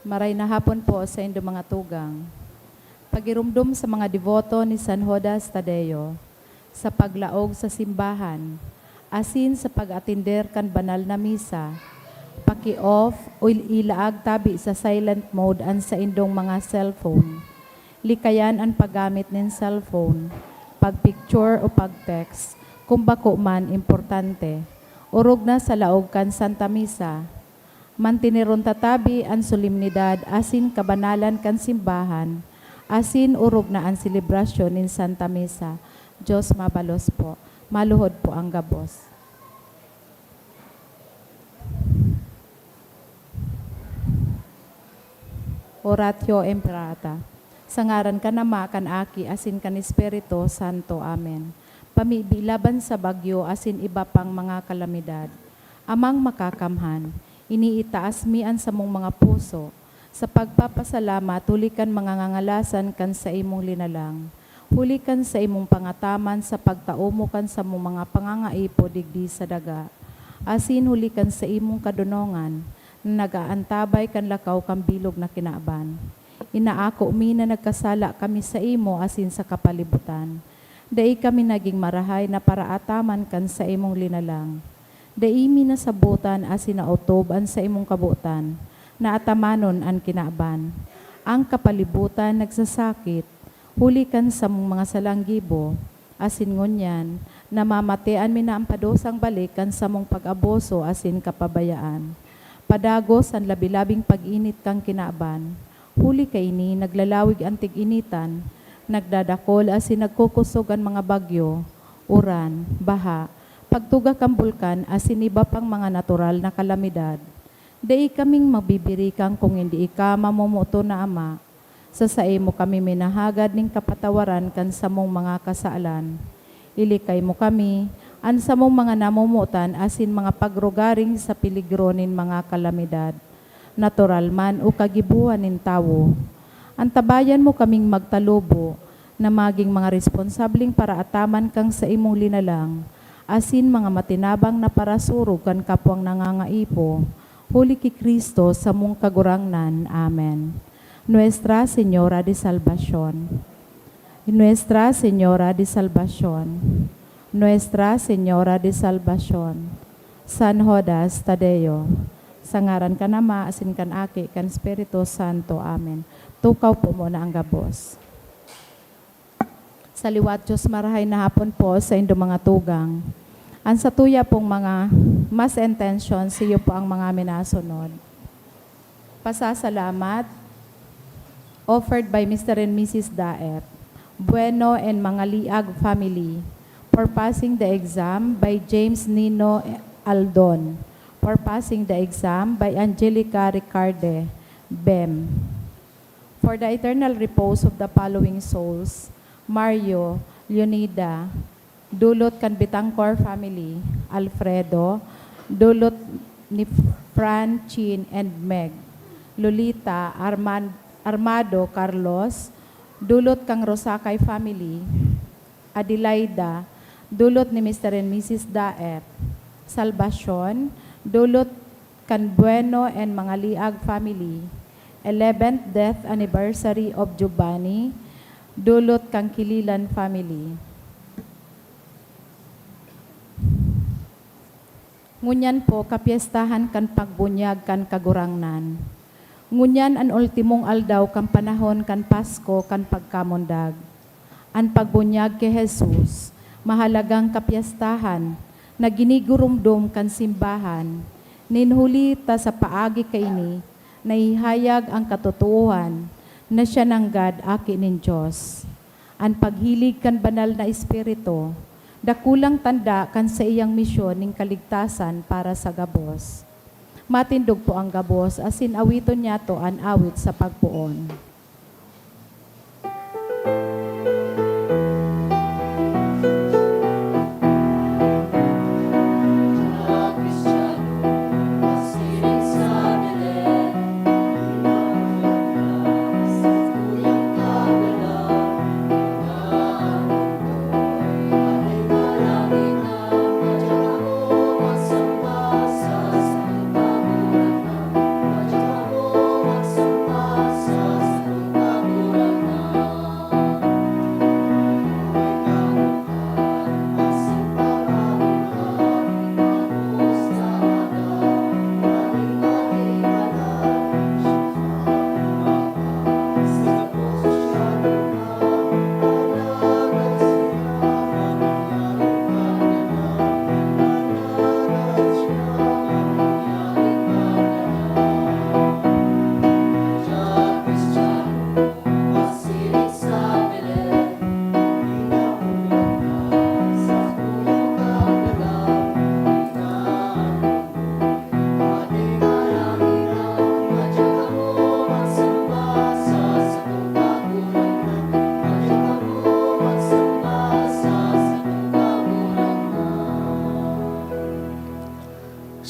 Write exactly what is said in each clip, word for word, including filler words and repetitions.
Maray na hapon po sa indo mga tugang. Pagirumdom sa mga deboto ni San Judas Tadeo, sa paglaog sa simbahan, asin sa pag-atender kan banal na misa, paki-off o ilaag tabi sa silent mode an saindong mga cellphone. Likayan an paggamit nin cellphone, pag-picture o pag-text, kung bako man importante. Orog na sa laog kan Santa Misa, mantineron ta tabi an solemnidad asin kabanalan kan simbahan, asin orog na an selebrasyon nin Santa Misa. Diyos mabalos po. Maluhod po ang gabos. Oratio Imperata. Sa ngaran kan Ama, kan Aki, asin kan Espiritu Santo. Amen. Pamibi laban sa bagyo asin iba pang mga kalamidad. Amang Makakamhan, iniitaas mi an samong mga puso sa pagpapasalamat huli kan mga ngangalasan kan saimong linalang, huli kan saimong pangataman sa pagtao mo kan samong mga pangangaipo digdi sa daga, asin huli kan saimong kadonongan na nag-aantabay kan lakaw kan bilog na kinaban. Inaako mi na nagkasala kami saimo asin sa kapalibutan. Dai kami nagin marahay na paraataman kan saimong linalang. Dai mi nasabotan asin naotob an saimong kabotan na atamanon an kinaban. Ang kapalibutan nagsasakit huli kan samong mga salang gibo, asin ngunyan, namamatean mi na an padusang balik kan samong pag-abuso asin kapabayaan. Padagos an labi-labing pag-init kan kinaban. Huli kaini, naglalawig an tig-initan, nagdadakol asin nagkukosog an mga bagyo, uran, baha, pagtuga kan bulkan asin iba pang mga natural na kalamidad. Dai kaming mabibirikan kung hindi ika, mamomoton na Ama. Sa saimo kami minahagad nin kapatawaran kan samong mga kasalan. Ilikay mo kami, an samong mga namomotan asin mga pagrugaring sa peligro nin mga kalamidad, natural man o kagibohan nin tawo. Antabayan mo kaming magtalubo na magin mga responsableng paraataman kan saimong linalang, asin mga matinabang na parasurog kan kapwang nangangaipo, huli ki Cristo samong Kagurangnan. Amen. Nuestra Señora de Salvacion. Nuestra Señora de Salvacion. Nuestra Señora de Salvacion. San Judas Tadeo. Sa ngaran kan Ama, asin kan Aki, kan Espiritu Santo. Amen. Tukaw po muna ang gabos. Sa liwat, Diyos, marahay na hapon po sa indo mga tugang. Ang satuya pong mga mass intention, siyo po ang mga minasunod. Pasasalamat, offered by Mister and Missus Daep Bueno and Mangaliag family, for passing the exam by James Nino Aldon, for passing the exam by Angelica Ricarde, Bem. For the eternal repose of the following souls, Mario, Leonida, dulot kan Betancor family, Alfredo, dulot ni Fran, Chin, and Meg, Lolita, Arman-, Armado, Carlos, dulot kan Rosacay family, Adelaida, dulot ni Mister and Missus Daep, Salvacion, dulot kan Bueno and Mangaliag family, eleventh death anniversary of Giovanni, dulot kan Kililan family. Ngunyan po, kapyestahan kan pagbunyag kan Kagurangnan. Ngunyan an ultimong aldaw kan panahon kan Pasko kan Pagkamundag. An pagbunyag ki Jesus, mahalagang kapyestahan na ginigurumdom kan simbahan, nin huli ta sa paagi kaini, naihayag an katotoohan na siya nanggad Aki nin Dios. An paghilig kan Banal na Espiritu, dakulang tanda kan saiyang misyon nin kaligtasan para sa gabos. Matindog po ang gabos, asin awiton niyato an awit sa pagpoon.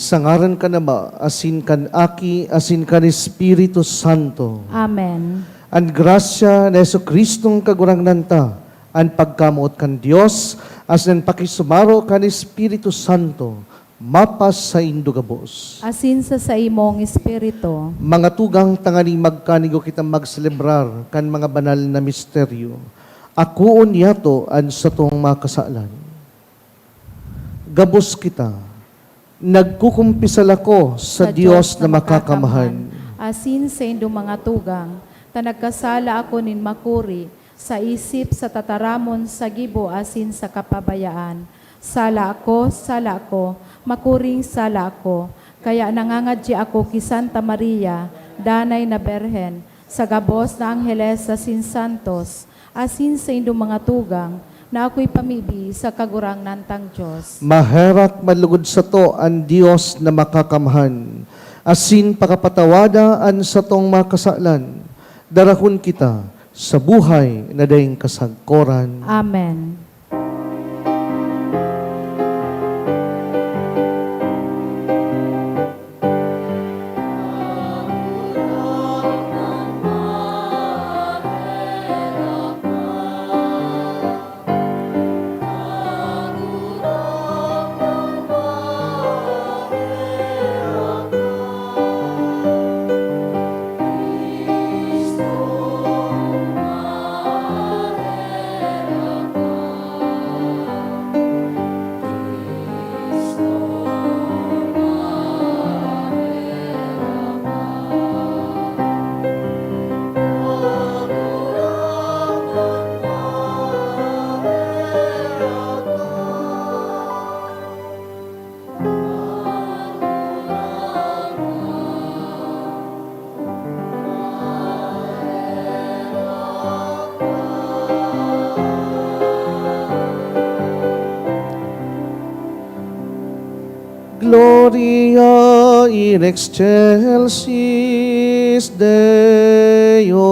Sa ngaran kan Ama, asin kan Aki, asin kan Espiritu Santo. Amen. An grasya ni Jesu-Cristong Kagurangnan ta, an pagkamoot kan Dios, asin an pakisumaro kan Espiritu Santo, mapasaindo gabos. Asin sa saimong espiritu. Mga tugang, tanganing magkanigo kita magselebrar kan mga banal na misteryo. Akoon niyato an satong mga kasalan. Gabos kita, nagkukumpisal ako sa Dios na makakamhan. Asin saindong mga tugang, ta nagkasala ako nin makuri, sa isip, sa tataramon, sa gibo, asin sa kapabayaan. Sala ako, sala ako, makuring sala ako. Kaya nangangadyi ako ki Santa Maria, Danay na Birhen, sa gabos na angheles asin santos, asin saindong mga tugang, na akoy pamibi sa Kagurangnan tang Dios. Maherak manlugod sato an Dios na makakamhan, asin pakapatawada an satong mga kasalan. Darahon kita sa buhay na daing kasagkoran. Amen. Gloria in excelsis Deo.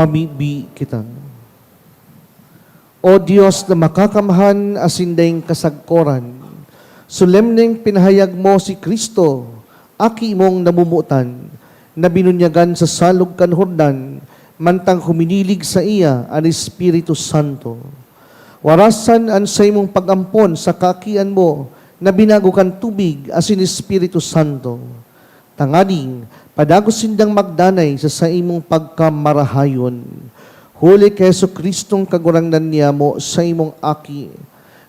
Mamibi kita. O Dios na makakamhan asin daing kasagkoran, solemneng pinahayag mo si Cristo, Aki mong namomotan, na binunyagan sa salog kan Jordan, mantang huminilig saiya an Espiritu Santo. Warasan an saimong pag-ampon sa kaakian mo na binago kan tubig asin Espiritu Santo, tanganing padagos sindang magdanay sa saimong pagkamarahayon. Huli ki Jesu-Cristong Kagurangnan niyamo, saimong Aki,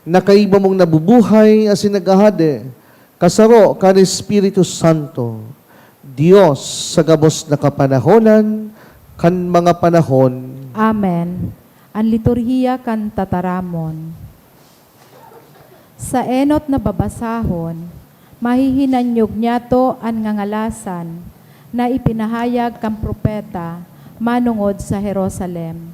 na kaiba mong nabubuhay asin naghahade, kasaro kan Espiritu Santo, Dios sa gabos na kapanahonan kan mga panahon. Amen. An liturhiya kan tataramon. Sa enot na babasahon, mahihinanyog niyato an ngangalasan na ipinahayag kan propeta manongod sa Jerusalem.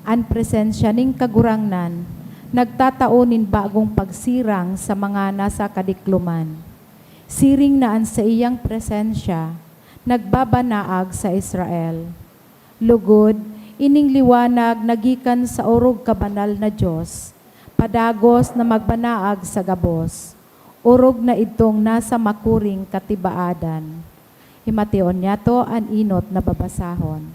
An presensya nin Kagurangnan nagtatao nin bagong pagsirang sa mga nasa kadikloman. Siring na an saiyang presensya nagbabanaag sa Israel. Lugod, ining liwanag na gikan sa orog kabanal na Dios, padagos na magbanaag sa gabos, orog na idtong nasa makuring katibaadan. Himateon niyato an enot na babasahon.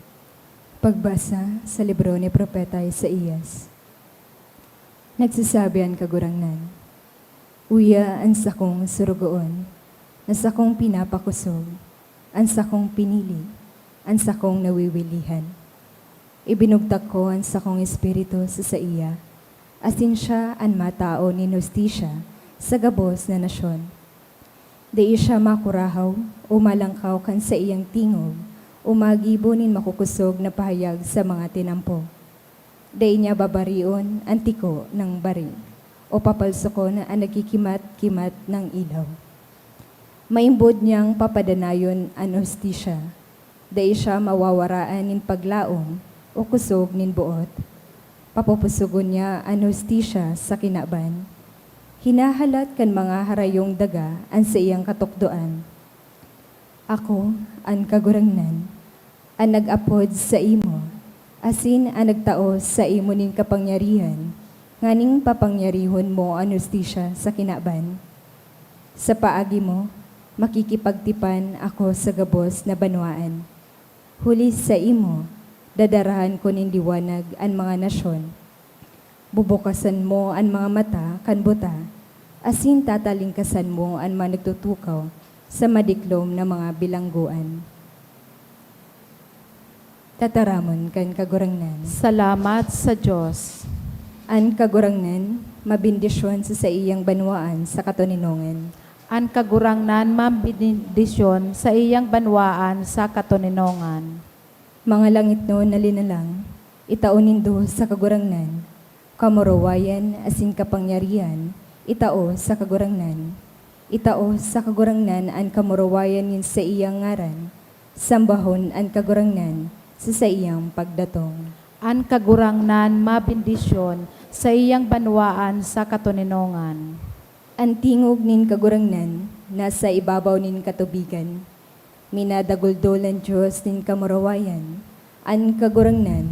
Pagbasa sa libro ni Propeta Isaias. Nagsasabi an Kagurangnan, "Uya an sakong sorogoon, na sakong pinapakosog, an sakong pinili, an sakong nawiwilihan. Ibinugtak ko an sakong Espiritu sa saiya, asin siya an matao nin hustisya sa gabos na nasyon. Dai siya makurahaw o malangkaw kan saiyang tingog o magibo nin makukosog na pahayag sa mga tinampo. Dai niya babarion an tiko nang bari o papalsokon an nagkikimat-kimat nang ilaw. Maimbod niyang papadanayon an hustisya. Dai siya mawawaraan nin paglaom o kosog nin boot. Papupusogon niya an hustisya sa kinaban. Hinahalat kan mga harayong daga an saiyang katukdoan. Ako, an Kagurangnan, an nag-apod saimo, asin an nagtao saimo nin kapangyarihan, nganing papangyarihon mo an hustisya sa kinaban. Sa paagi mo, makikipagtipan ako sa gabos na banwaan. Huli saimo, dadarahan ko nin liwanag an mga nasyon. Bubukasan mo an mga mata kan buta, asin tatalingkasan mo an mga nagtutukaw sa madiklom na mga bilanggoan." Tataramon kan Kagurangnan. Salamat sa Dios. An Kagurangnan mabendisyon sa saiyang banwaan sa katoninongan. An Kagurangnan mabendisyon sa iyang banwaan sa katoninongan. Mga langitnon na linalang, itao nindo sa Kagurangnan. Kamurawayan asin kapangyarihan, itao sa Kagurangnan. Itao sa Kagurangnan an kamurawayan nin saiyang ngaran. Sambahon an Kagurangnan sa saiyang pagdatong. An Kagurangnan mabendisyon sa iyang banwaan sa katoninongan. An tingog nin Kagurangnan nasa ibabaw nin katubigan. Minadaguldol an Dios nin kamurawayan, an Kagurangnan,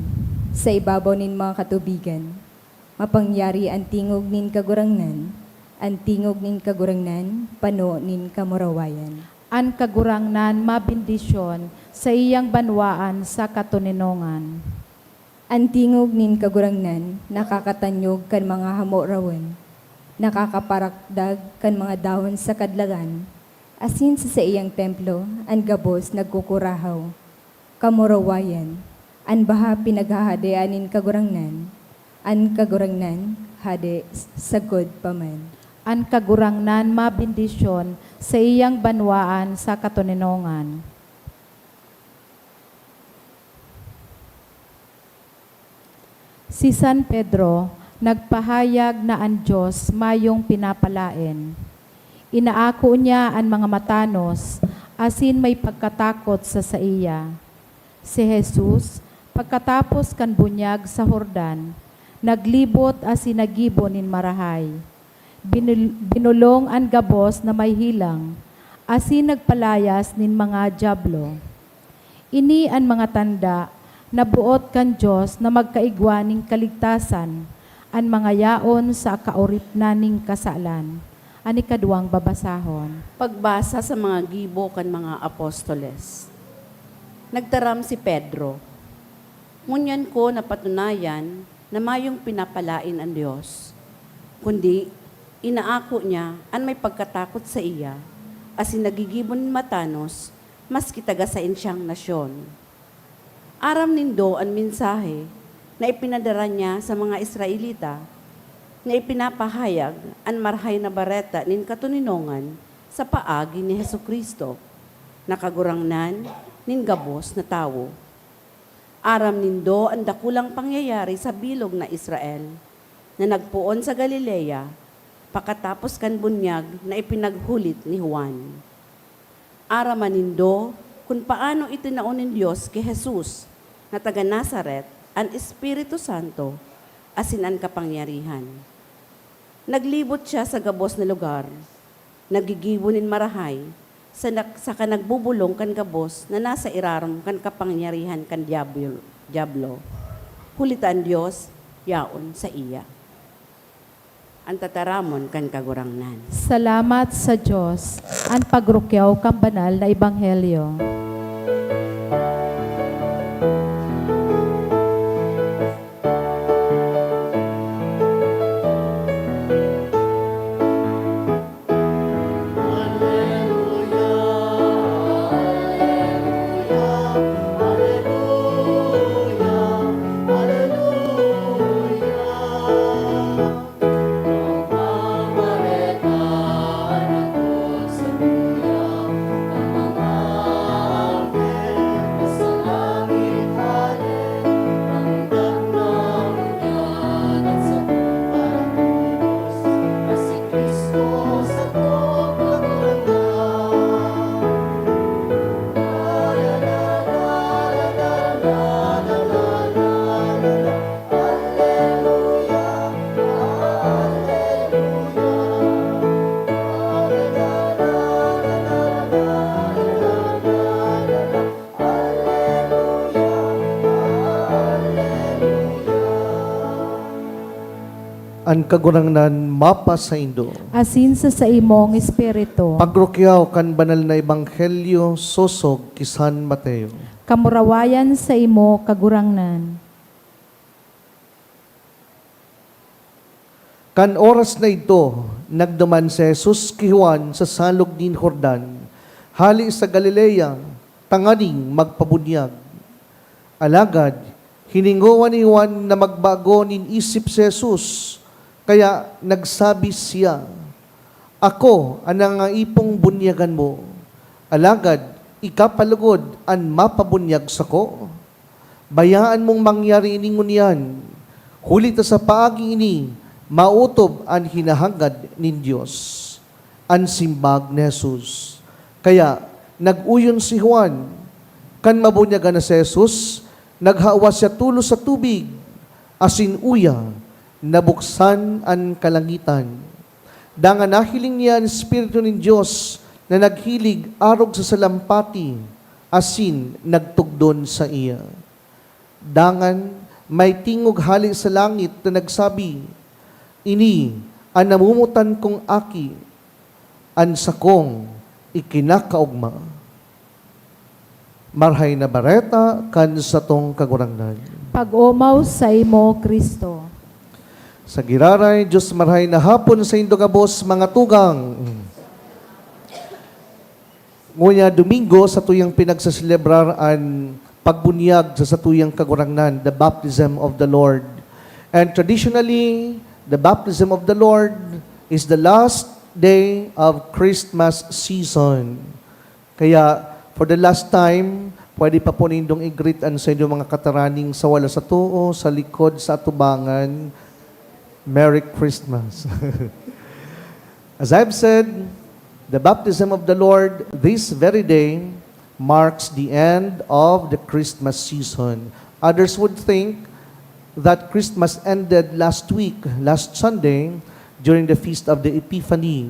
sa ibabaw nin mga katubigan. Mapangyari an tingog nin Kagurangnan, an tingog nin Kagurangnan pano nin kamurawayan. An Kagurangnan mabendisyon sa iyang banwaan sa katoninongan. An tingog nin Kagurangnan nakakatanyog kan mga hamorawon, nakakaparakdag kan mga dahon sa kadlagan, asin sa saiyang templo an gabos nagkukurahaw. Kamurawayan, an baha pinaghahadean nin Kagurangnan, an Kagurangnan hade sagkod pa man. An Kagurangnan mabendisyon sa iyang banwaan sa katoninongan. Si San Pedro nagpahayag na an Dios mayong pinapalaen. Inaako niya an mga matanos asin may pagkatakot sa saiya. Si Jesus, pagkatapos kan bunyag sa Jordan, naglibot asin naggibo nin marahay. Binul-, binulong an gabos na may helang, asin nagpalayas nin mga dyablo. Ini an mga tanda Naboot kan Dios na magkaigwa nin kaligtasan an mga yaon sa kaoripnan nin kasalan. An ikaduwang babasahon. Pagbasa sa mga gibo kan mga apostoles. Nagtaram si Pedro, "Ngunyan ko napatunayan na mayong pinapalaen an Dios, kundi inaako niya an may pagkatakot saiya, asin naggigibo nin matanos maski taga saen siyang nasyon." Aram nindo an mensahe na ipinadara niya sa mga Israelita, na ipinapahayag an Marahay na Bareta nin katoninongan sa paagi ni Jesu-Cristo, na Kagurangnan nin gabos na tawo. Aram nindo an dakulang pangyayari sa bilog na Israel, na nagpoon sa Galilea, pakatapos kan bunyag na ipinaghulit ni Juan. Aram man nindo kun paano itinao nin Dios ki Jesus na taga Nazaret an Espiritu Santo asin an kapangyarihan. Naglibot siya sa gabos na lugar, naggigibo nin marahay, sa nak-, saka nagbobolong kan gabos na nasa irarom kan kapangyarihan kan Diablo, Diablo, huli ta an Dios yaon saiya. An tataramon kan Kagurangnan. Salamat sa Dios, an pagrukyaw kan banal na ebanghelyo. An Kagurangnan mapasaindo. Asin sa saimong espiritu. Pagrukyaw kan banal na ebanghelyo sosog ki San Mateo. Kamurawayan saimo, Kagurangnan. Kan oras na idto, nagduman si Jesus ki Juan sa salog nin Jordan, hale sa Galilea, tanganing magpabunyag. Alagad hiningowa ni Juan na magbago nin isip si Jesus, kaya nagsabi siya, "Ako an nangaipong bunyagan mo, alagad ika pa logod an mapabunyag sako? Bayaan mong mangyari ini ngunyan, huli ta sa paagi ini maotob an hinahangad nin Dios," an simbag ni Jesus. Kaya nag-oyon si Juan. Kan mabunyagan na si Jesus, naghawa siya tolos sa tubig, asin uya, nabuksan an kalangitan. Dangan nahiling niya an Espiritu nin Dios na naghilig arog sa salampati asin nagtugdon saiya. Dangan may tingog hale sa langit na nagsabi, "Ini an namomotan kong Aki, an sakong ikinakaogma." Marahay na Bareta kan satong Kagurangnan. Pag-omaw saimo, Cristo. Sa giraray, Dios, marahay na hapon saindo gabos, mga tugang. Ngunyan Domingo, satuyang pinagsaselebrar an pagbunyag sa satuyang Kagurangnan, the baptism of the Lord. And traditionally, the baptism of the Lord is the last day of Christmas season. Kaya, for the last time, pwede pa po nindong i-greet an sa inyong mga kataraning sa wala sa too, sa likod, sa atubangan. Merry Christmas. As I've said, the baptism of the Lord this very day marks the end of the Christmas season. Others would think that Christmas ended last week, last Sunday, during the Feast of the Epiphany,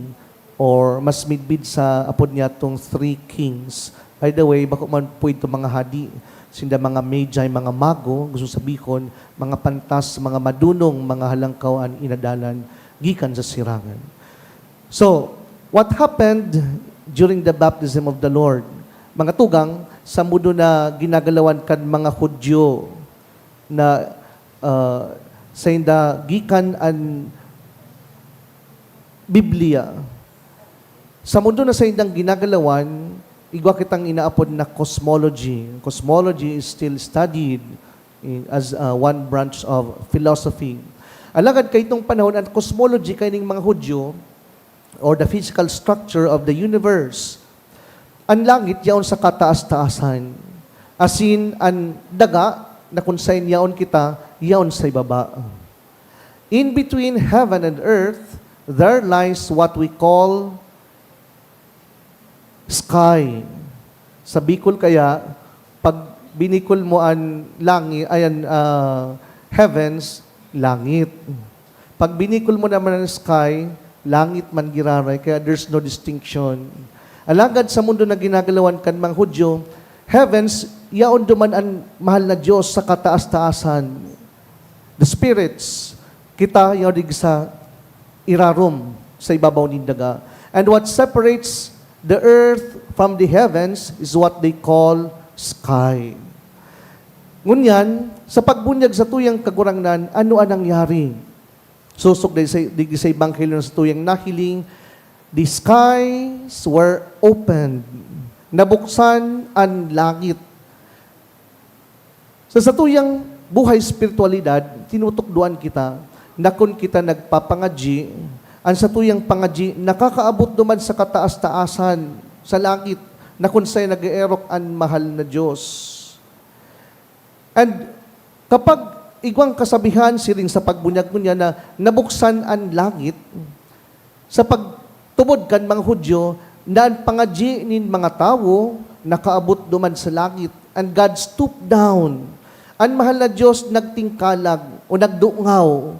or mas midbid sa apod niyatong Three Kings. By the way, bako man po ito mga hadi. Sinda mga magi, mga mago, gusto sabihon, mga pantas, mga madunong, mga halangkaw an inadalan gikan sa sirangan. So, what happened during the baptism of the Lord? Mga tugang, sa mundo na ginagalawan kan mga Hudyo na, ah, sainda gikan an Biblia. Sa mundo na saindang ginagalawan, igwa kitang inaapod na cosmology. Cosmology is still studied in, as, uh, one branch of philosophy. Alagad kaitong panahon, ang cosmology kaining mga Hudyo, or the physical structure of the universe, an langit yaon sa kataas-taasan, asin an daga na kun saen yaon kita, yaon sa ibaba. In between heaven and earth, there lies what we call sky. Sa Bicol kaya, pag binikol mo an langi-, ay, an, ah, heavens, langit. Pag binikol mo naman an sky, langit man giraray, kaya there's no distinction. Alagad sa mundo na ginagalawan kan mga Hudyo, heavens, yaon duman an mahal na Diyos sa kataas-taasan. The spirits, kita yaon digdi sa irarom, sa ibabaw nin daga. And what separates the earth from the heavens is what they call sky. Ngunyan, sa pagbunyag sa tuyang Kagurangnan, ano an nangyari? Sosog digdi sa, digdi sa Ebanghelyo na satuyang nahiling, "The skies were opened." Nabuksan an langit. Sa satuyang buhay espiritualidad, tinutukdoan kita na kun kita nagpapangadyi, an satuyang pangadyi nakakaabot duman sa kataas-taasan, sa langit, na kun saen nag-eerok an mahal na Diyos. And kapag igwang kasabihan siring sa pagbunyag ngunyan na nabuksan an langit, sa pagtubod kan mga Judio, na an pangadyi nin mga tawo nakaabot duman sa langit, and God stooped down. An mahal na Dios nagtingkalag o nagdungaw,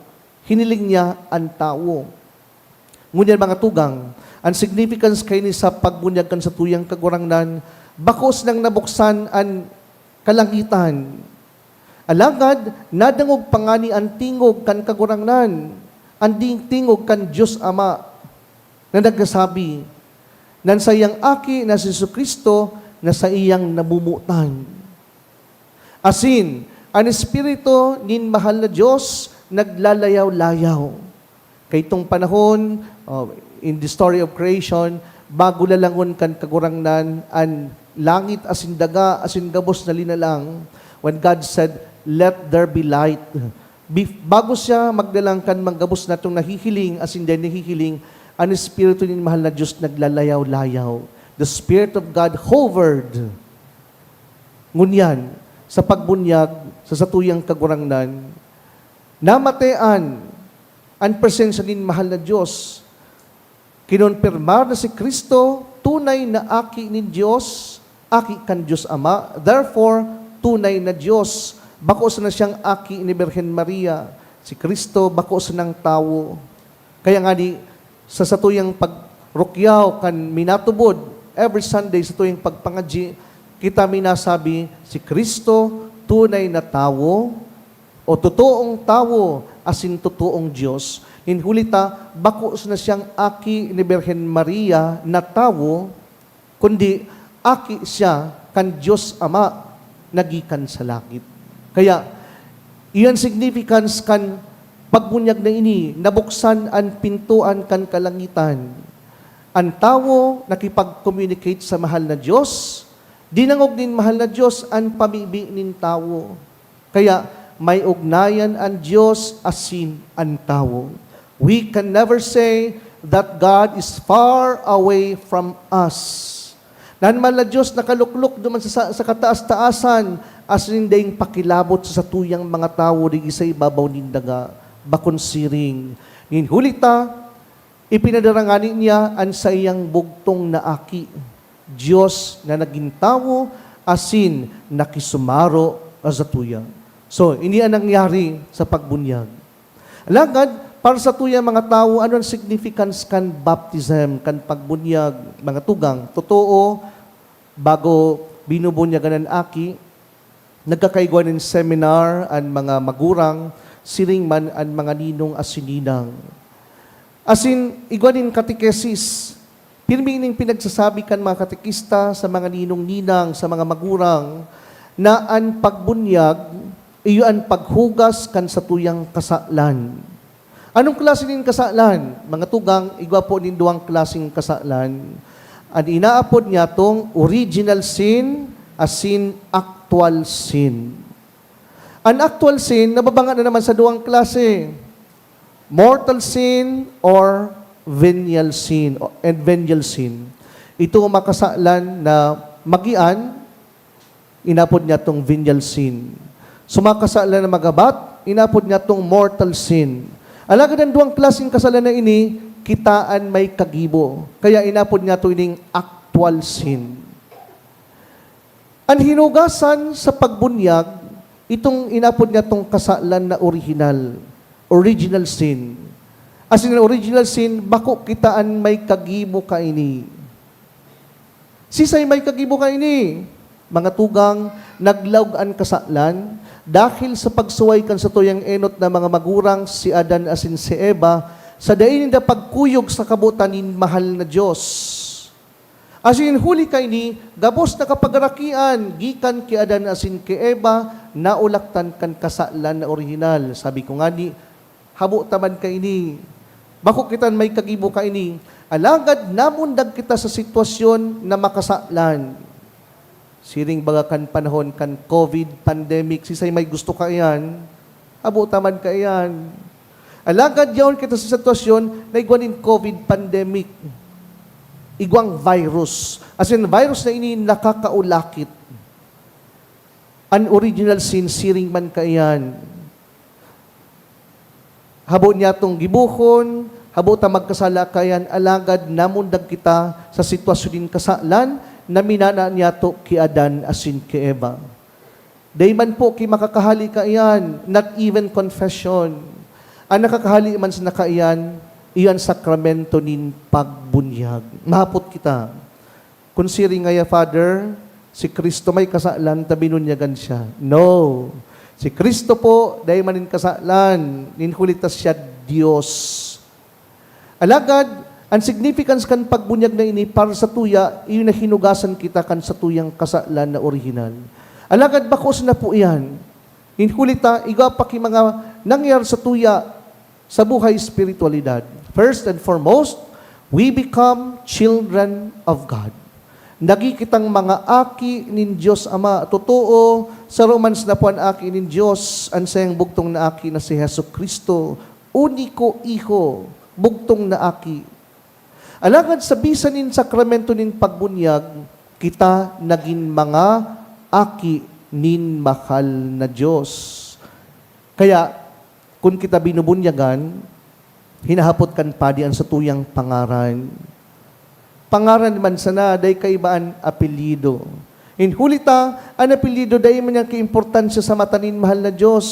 hiniling niya an tawo. Ngunyan, mga tugang, an significance kaini sa pagbunyag kan satuyang Kagurangnan, bako sinang nabuksan an kalangitan. Alagad nadangog pa ngani an tingog kan Kagurangnan, an di-, tingog kan Dios Ama, na nagsasabi, "Nan saiyang Aki na si Jesu-Cristo na saiyang namomotan." Asin, an Espiritu nin Mahal na Dios naglalayaw-layaw. Kaitong panahon, oh, in the story of creation, bago lalangon kan Kagurangnan an langit asin daga asin gabos na linalang, when God said, "Let there be light." Bif-, bago siya maglalang kan mga gabos natong nahihiling asin dai nahihiling, an Espiritu nin Mahal na Dios naglalayaw-layaw. The Spirit of God hovered. Ngunyan, sa pagbunyag sa satuyang Kagurangnan, namatean an presensya nin Mahal na Dios. Kinompirmar na si Cristo tunay na Aki nin Dios, Aki kan Dios Ama, therefore, tunay na Dios. Bako sana siyang Aki ni Birhen Maria. Si Cristo bako sanang tawo. Kaya ngani, sa satuyang pagrukyaw kan minatubod, every Sunday, satuyang pagpangadyi, kita minasabi, si Cristo, tunay na tawo, o totoong tawo, asin totoong Dios. Nin huli ta, bako sana siyang aki ni Birhen Maria na tawo, kundi aki siya kan Dios Ama na gikan sa langit. Kaya, iyan significance kan pagbunyag na ini, nabuksan an pintoan kan kalangitan. An tawo nakipag-communicate sa Mahal na Dios, dinangog nin Mahal na Dios an pamibi nin tawo. Kaya, may ugnayan an Dios asin an tawo. We can never say that God is far away from us. Na an Mahal na Dios nakaluklok duman sa, sa, sa kataas-taasan, asin daing pakilabot sa satuyang mga tawo digdi sa ibabaw nin daga, bakong siring. Nin huli ta, ipinadara ngani niya an saiyang bugtong na Aki, Dios na nagin tawo, asin nakisumaro sa satuya. So, ini an nangyari sa pagbunyag. Alagad, para sa tuyang mga tawo, ano an significance kan baptism, kan pagbunyag, mga tugang? Totoo, bago binubunyagan an aki, Nagkakaigwa nin seminar an mga magurang, siring man an mga ninong asin ninang. Asin, igwa nin katekesis. Pirmi ining pinagsasabi kan mga katekista sa mga ninong-ninang, sa mga magurang, na an pagbunyag iyo an paghugas kan satuyang kasalan. Anong klase nin kasalan? Mga tugang, igwa po nin duwang klaseng kasalan. An inaapod niyatong original sin asin actual sin. An actual sin, nababanga na naman sa duwang klase, mortal sin or venial sin, o, and venial sin. Ito ang makasalan na magian, inapod niya tong venial sin. So, makasalan na magabat, inapod niya tong mortal sin. Alagad ang duwang klaseng kasalan na ini, kitaan may kagibo. Kaya inapod niya to ining actual sin. An hinugasan sa pagbunyag, itong inapod niya tong kasalan na orihinal, original sin. Asin an original sin, bako kita an may kagibo kaini. Sisay may kagibo kaini? Mga tugang, naglaog an kasalan, dahil sa pagsuway kan satuyang enot na mga magurang, si Adan asin si Eva, sa dai ninda pagkuyog sa kabotan nin mahal na Dios. Asin huli kaini, gabos na kapagarakian gikan ki Adan asin ki Eva, naulaktan kan kasalan na orihinal. Sabi ko ngani, habo ta man kaini. Bako kita an may kagibo kaini. Alagad namundag kita sa sitwasyon na makasalan. Siring baga kan panahon kan covid pandemic, sisay may gusto kaiyan? Habo ta man kaiyan. Alagad yaon kita sa sitwasyon na igwa nin covid pandemic. Igwang virus. Asin virus na ini nakakaulakit. An original sin, siring man kaiyan. Habo niyatong gibohon, habo ta magkasala kaiyan, alagad namundag kita sa sitwasyon nin kasalan na minana niyato ki Adan asin ki Eva. Dai man po ki makakahali kaiyan, not even confession. An nakakahali man sana kaiyan, iyo an sakramento nin pagbunyag. Mahapot kita, "Kun siring ngaya, Father, si Cristo may kasalan ta binunyagan siya." No. Si Cristo po, dai man nin kasalan, nin huli ta siya Dios. Alagad, an significance kan pagbunyag na ini para sa tuya, iyo na hinugasan kita kan satuyang kasalan na orihinal. Alagad bako sana po iyan. Nin huli ta, igwa pa ki mga nangyari sa tuya sa buhay espiritualidad. First and foremost, we become children of God. Nagi kitang mga aki nin Dios Ama. Totoo, saro man sana po an aki nin Dios, an saiyang bugtong na aki na si Jesu-Cristo, uniko Iho, bugtong na aki. Alagad sa bisa nin sakramento nin pagbunyag, kita nagin mga aki nin mahal na Dios. Kaya, kun kita binubunyagan, hinahapot kan padi an satuyang pangaran. Pangaran man sana, dai kaiba an apelyido. Nin huli ta, an apelyido dai man niya kaimportansya sa mata nin mahal na Dios.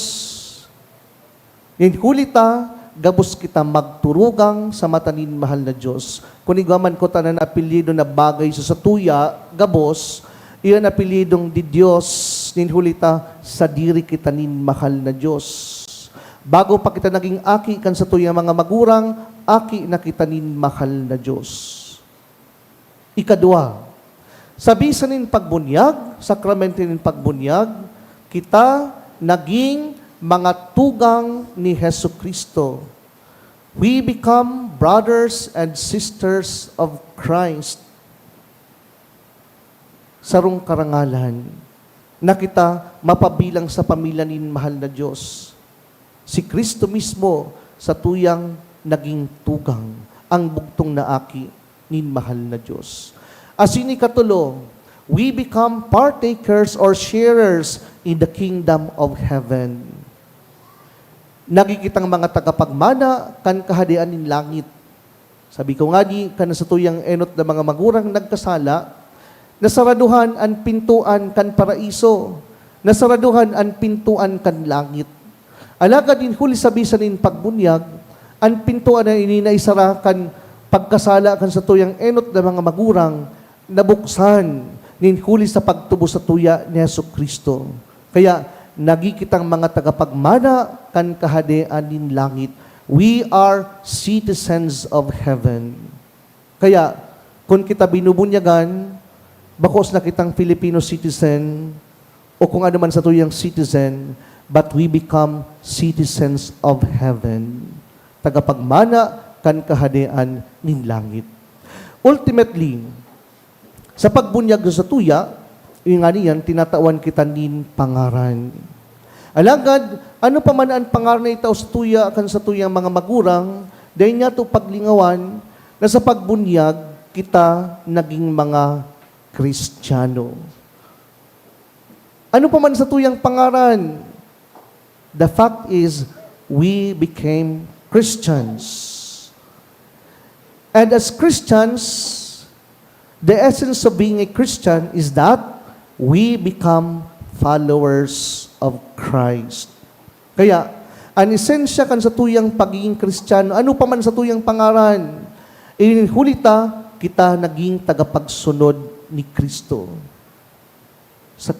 Nin huli ta, gabos kita magturugang sa mata nin mahal na Dios. Kun igwa man kutana na apelyido na bagay sa satuya, gabos, iyan apelyidong di Dios, nin huli ta, sadiri kita nin mahal na Dios. Bago pa kita naging aki kan satuyang mga magurang, aki na kita nin mahal na Dios. Ikadwa, sa bisa nin pagbunyag, sakramento nin pagbunyag, kita naging mga tugang ni Jesu-Cristo. We become brothers and sisters of Christ. Sarong karangalan na kita mapabilang sa pamilya nin mahal na Dios. Si Cristo mismo satuyang naging tugang, an bugtong na aki nin mahal na Dios. Asin ikatulo, we become partakers or sharers in the kingdom of heaven. Nagin kitang mga tagapagmana kan Kahadean nin langit. Sabi ko ngani, kan satuyang enot na mga magurang nagkasala, nasaraduhan an pintoan kan paraiso, nasaraduhan an pintoan kan langit. Alagad nin huli sa bisa nin pagbunyag, an pintoan na ini naisara kan pagkasala kan satuyang enot na mga magurang, nabuksan nin huli sa pagtubos satuya ni Jesu-Cristo. Kaya, nagi kitang mga tagapagmana kan Kahadean nin langit. We are citizens of heaven. Kaya, kun kita binubunyagan, bakos na kitang Filipino citizen o kung ano man satuyang citizen, but we become citizens of heaven. Tagapagmana kan Kahadean nin langit. Ultimately, sa pagbunyag sa satuya, iyo ngani yan, tinatawan kita nin pangaran. Alagad, ano pa man an pangaran na itao satuya kan satuyang mga magurang, dai niyato paglingawan na sa pagbunyag kita naging mga Kristiyano. Ano pa man satuyang pangaran, the fact is, we became Christians. And as Christians, the essence of being a Christian is that we become followers of Christ. Kaya, an esensya kan satuyang pagiging Kristiyano, ano pa man satuyang pangaran, in huli ta, kita naging tagapagsunod ni Kristo. Sa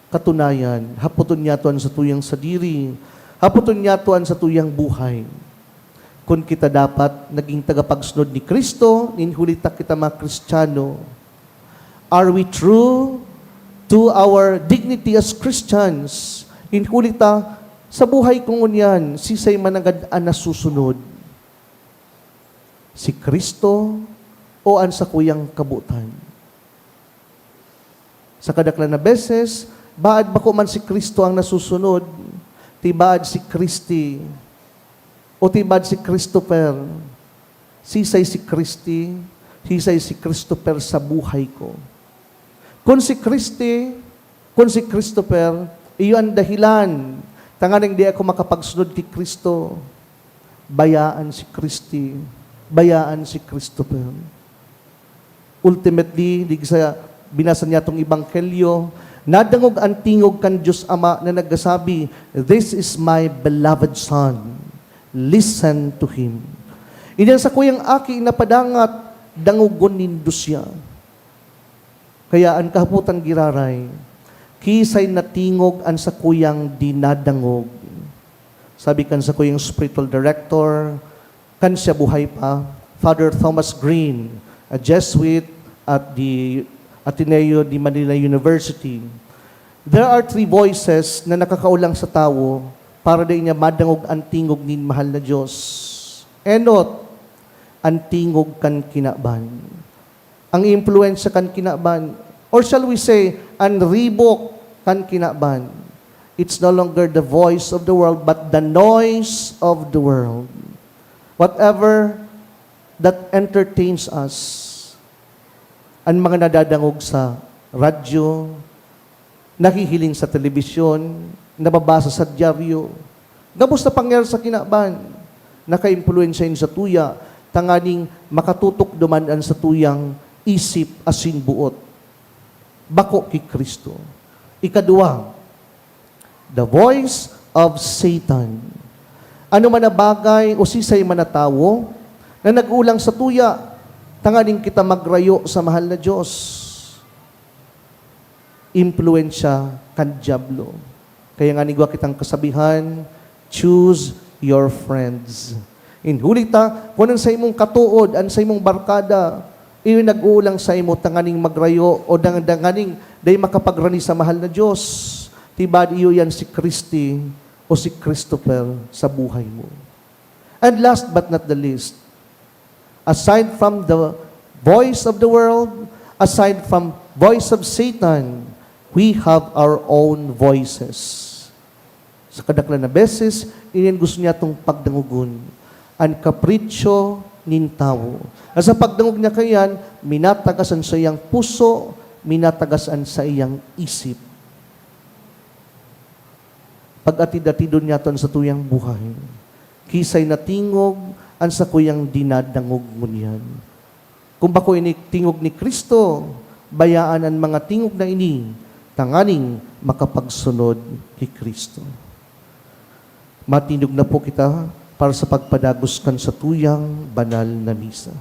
katunayan, hapoton niyato an satuyang sadiri, hapoton niyato an satuyang buhay. Kun kita dapat naging tagapagsunod ni Kristo, nin huli ta kita mga Kristiyano, are we true to our dignity as Christians? Nin huli ta, sa buhay ko ngunyan, sisay managad an nasusunod? Si Kristo o an sakuyang kabotan? Sa kadaklan na beses, baad bako man si Kristo ang nasusunod, ti baad si Christy, o ti baad si Christopher. Sisay si Christy, sisay si Christopher sa buhay ko. Kun si Christy, kun si Christopher, iyo an dahilan tanganing di ako makapagsunod ki Cristo, bayaan si Christy, bayaan si Christopher. Ultimately, digdi sa binasa niyatong ebanghelyo, nadangog an tingog kan Dios Ama na nagsasabi, "This is my beloved Son. Listen to Him." Ini an sakuyang aki na padangat, dangogon nindo siya. Kaya an kahapotan giraray, kisay natingog an sakuyang dinadangog. Sabi kan sakuyang spiritual director, kan siya buhay pa, Father Thomas Green, a Jesuit at the Ateneo de Manila University, "There are three voices na nakakaolang sa tawo para dai niya madangog an tingog nin mahal na Diyos. Enot, an tingog kan kinaban." Ang impluwensya kan kinaban, or shall we say, an ribok kan kinaban. It's no longer the voice of the world, but the noise of the world. Whatever that entertains us, an mga nadadangog sa radyo, nahihiling sa telebisyon, nababasa sa dyaryo, gabos na pangyayari sa kinaban, nakaimpluwensya ini sa tuya, tanganing makatutok duman an satuyang isip asin buot. Bako ki Cristo. Ikaduwa, the voice of Satan. Ano man na bagay o sisay man na tawo na nag-ulang sa tuya, tanganing kita magrayo sa mahal na Diyos. Impluwensya kan Diablo. Kaya nga igwa kitang kasabihan, "Choose your friends." In huli ta, kun an saimong katood, an saimong barkada, iyo nag-uulang saimo tanganing magrayo o dang-, danganing dai makapagrani sa mahal na Diyos, ti baad iyo iyan si Christy o si Christopher sa buhay mo. And last but not the least, aside from the voice of the world, aside from voice of Satan, we have our own voices. Sa kadaklan na beses, ini an gusto niyatong pagdangogon, an kapritsyo nin tawo. Na sa pagdangog niya kaiyan, minatagas an saiyang puso, minatagas an saiyang isip. Pag-atid-atidon niyato an satuyang buhay. Kisay natingog an sakuyang dinadangog ngunyan. Kun bako ini tingog ni Cristo, bayaan an mga tingog na ini tanganing makapagsunod ki Cristo. Matindog na po kita para sa pagpadagos kan satuyang banal na misa.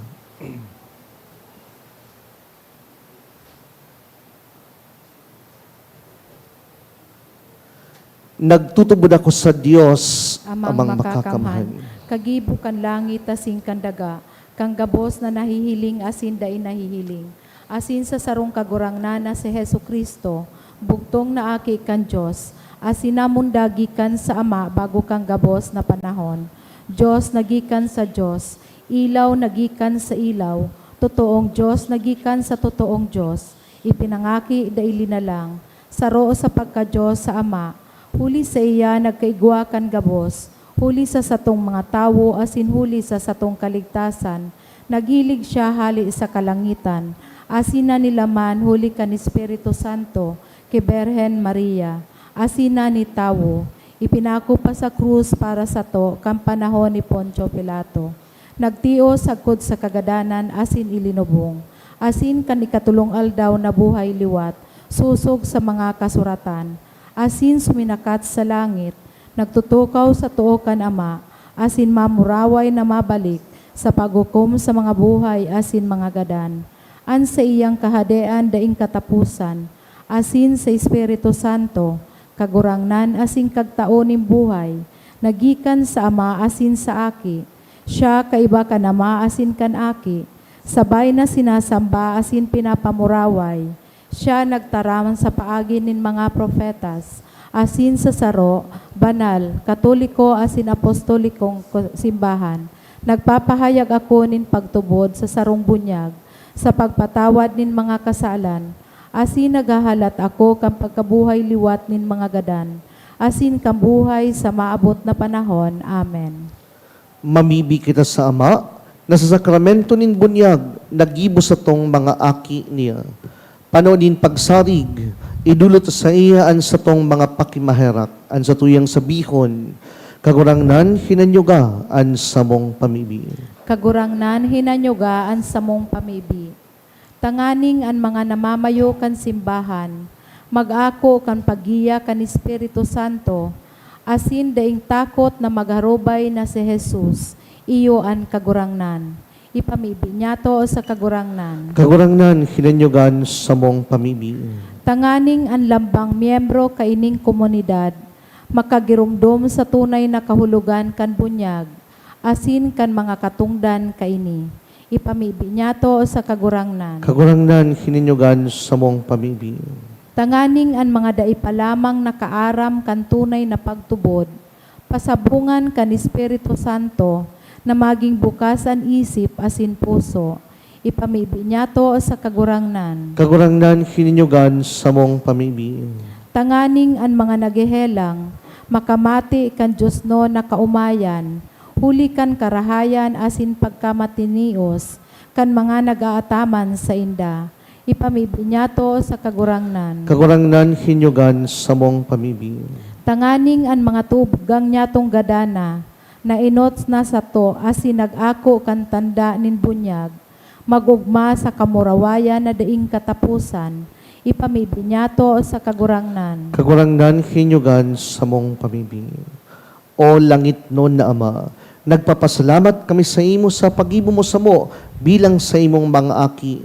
Nagtutubod ako sa Dios, Amang Amang Makakamhan, Makakamhan, kagibo kan langit asin kan daga, kan gabos na nahihiling asin dai nahihiling, asin sa sarong Kagurangnan na si Jesu-Cristo, bugtong na Aki kan Dios, asin namundag gikan sa Ama bago kan gabos na panahon. Dios na gikan sa Dios, ilaw na gikan sa ilaw, totoong Dios na gikan sa totoong Dios, ipinangaki, dai linalang, saro sa pagka-Dios sa Ama, huli saiya nagkaigwa kan gabos, huli sa satong mga tawo asin huli sa satong kaligtasan, naghilig siya hale sa kalangitan, asin nanilaman huli kan Espiritu Santo ki Birhen Maria, asin nanitawo, ipinako pa sa krus para sato kan panahon ni Poncio Pilato. Nagtios sagkod sa kagadanan asin ilinubong, asin kan ikatolong aldaw nabuhay liwat, sosog sa mga kasuratan, asin suminakat sa langit, nagtutukaw sa too kan Ama, asin mamuraway na mabalik sa paghukom sa mga buhay asin mga gadan. An saiyang Kahadean daing kataposan, asin sa Espiritu Santo, Kagurangnan asin Kagtao nin buhay, na gikan sa Ama asin sa Aki. Siya kaiba kan Ama asin kan Aki, sabay na sinasamba asin pinapamuraway. Siya nagtaram sa paagi nin mga propetas, asin sa saro, banal, katoliko asin apostolikong ko-, simbahan. Nagpapahayag ako nin pagtubod sa sarong bunyag, sa pagpatawad nin mga kasalan, asin naghahalat ako kan pagkabuhay liwat nin mga gadan, asin kan buhay sa maabot na panahon. Amen. Mamibi kita sa Ama, na sa sakramento nin bunyag, naggibo satong mga aki niya. Pano nin pagsarig, idolot saiya an satong mga pakimaherak, an satuyang sabihon, "Kagurangnan, hinanyuga an samong pamibi." Kagurangnan, hinanyuga an samong pamibi. Tanganing an mga namamayo kan simbahan mag-ako kan paggiya kan Espiritu Santo, asin daing takot na magharubay na si Jesus, iyo an Kagurangnan. Ipamibi niyato sa Kagurangnan. Kagurangnan, hinanyugan samong pamibi. Tanganing an lambang miyembro kaining komunidad makagiromdom sa tunay na kahulogan kan bunyag, asin kan mga katongdan kaini. Ipamibi niyato sa Kagurangnan. Kagurangnan, hinanyugan samong pamibi. Tanganing an mga dai pa lamang nakaaram kan tunay na pagtubod, pasabongan kan Espiritu Santo na magin bukas an isip asin puso. Ipamibi niyato sa Kagurangnan. Kagurangnan, hinanyugan samong pamibi. Tanganing an mga naghehelang makamati kan diosnon na kaomayan, huli kan karahayan asin pagkamatinios kan mga nag-aataman sainda. Ipamibi niyato sa Kagurangnan. Kagurangnan, hinanyugan samong pamibi. Tanganing an mga tugang niyatong gadana, na enot na sato asin nag-ako kan tanda nin bunyag, mag-ogma sa kamurawayan na daing kataposan, ipamibi niyato sa Kagurangnan. Kagurangnan, hinanyugan samong pamibi. O langitnon na Ama, nagpapasalamat kami saimo sa paggibo mo samo bilang saimong mga aki.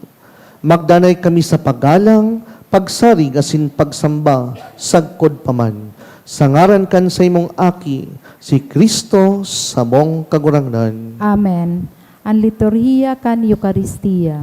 Magdanay kami sa paggalang, pagsarig asin pagsamba sagkod pa man, sa ngaran kan saimong Aki, si Cristo, samong Kagurangnan. Amen. An liturhiya kan Eukaristia.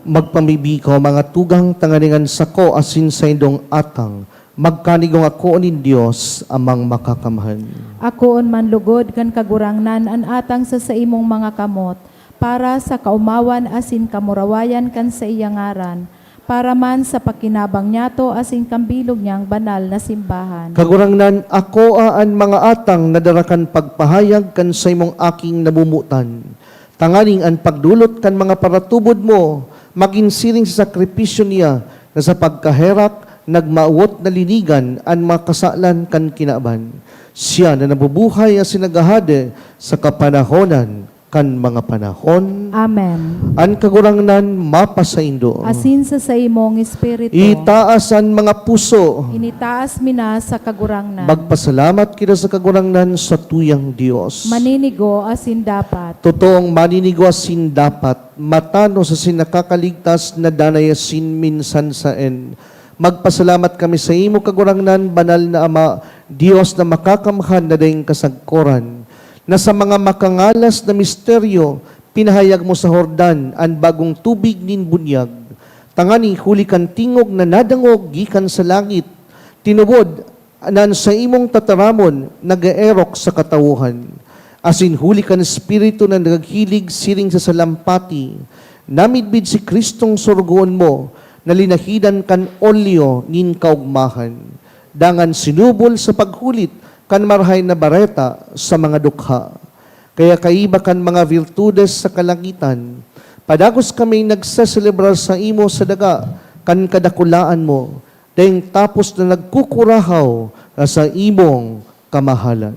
Magpamibi ko, mga tugang, tanganing an sako asin saindong atang magkanigong akoon nin Dios Amang Makakamhan. Akoon man lugod kan Kagurangnan an atang sa saimong mga kamot, para sa kaomawan asin kamurawayan kan saiyang ngaran, para man sa pakinabang niyato asin kan bilog niyang banal na simbahan. Kagurangnan, akoa an mga atang na dara kan pagpahayag kan saimong aking namomotan, tanganing an pagdolot kan mga paratubod mo magin siring sa sakripisyo niya, na sa pagkaherak nagmawot na linigan an mga kasalan kan kinaban. Siya na nabubuhay asin naghahade sa kapanahonan kan mga panahon. Amen. An Kagurangnan mapasaindo. Asin sa saimong espiritu. Itaas an mga puso. Initaas mi na sa Kagurangnan. Magpasalamat kita sa Kagurangnan, sa tuyang Dios. Maninigo asin dapat. Totoong maninigo asin dapat, matanos asin nakakaligtas na danay asin minsan saen. Magpasalamat kami saimo, Kagurangnan, Banal na Ama, Dios na makakamhan na daing kasagkoran, na sa mga makangalas na misteryo, pinahayag mo sa Jordan an bagong tubig nin bunyag, tanganing huli kan tingog na nadangog gikan sa langit, tinubod na an saimong tataramon nag-eerok sa katawohan, asin huli kan Espiritu na naghilig siring sa salampati, namidbid si Cristong sorogoon mo na linahidan kan olyo nin kaogmahan, dangan sinubol sa paghulit kan Marahay na Bareta sa mga dukha. Kaya kaiba kan mga virtudes sa kalangitan, padagos kaming nagseselebrar saimo sa daga kan kadakulaan mo, daing tapos na nagkukurahaw na saimong kamahalan.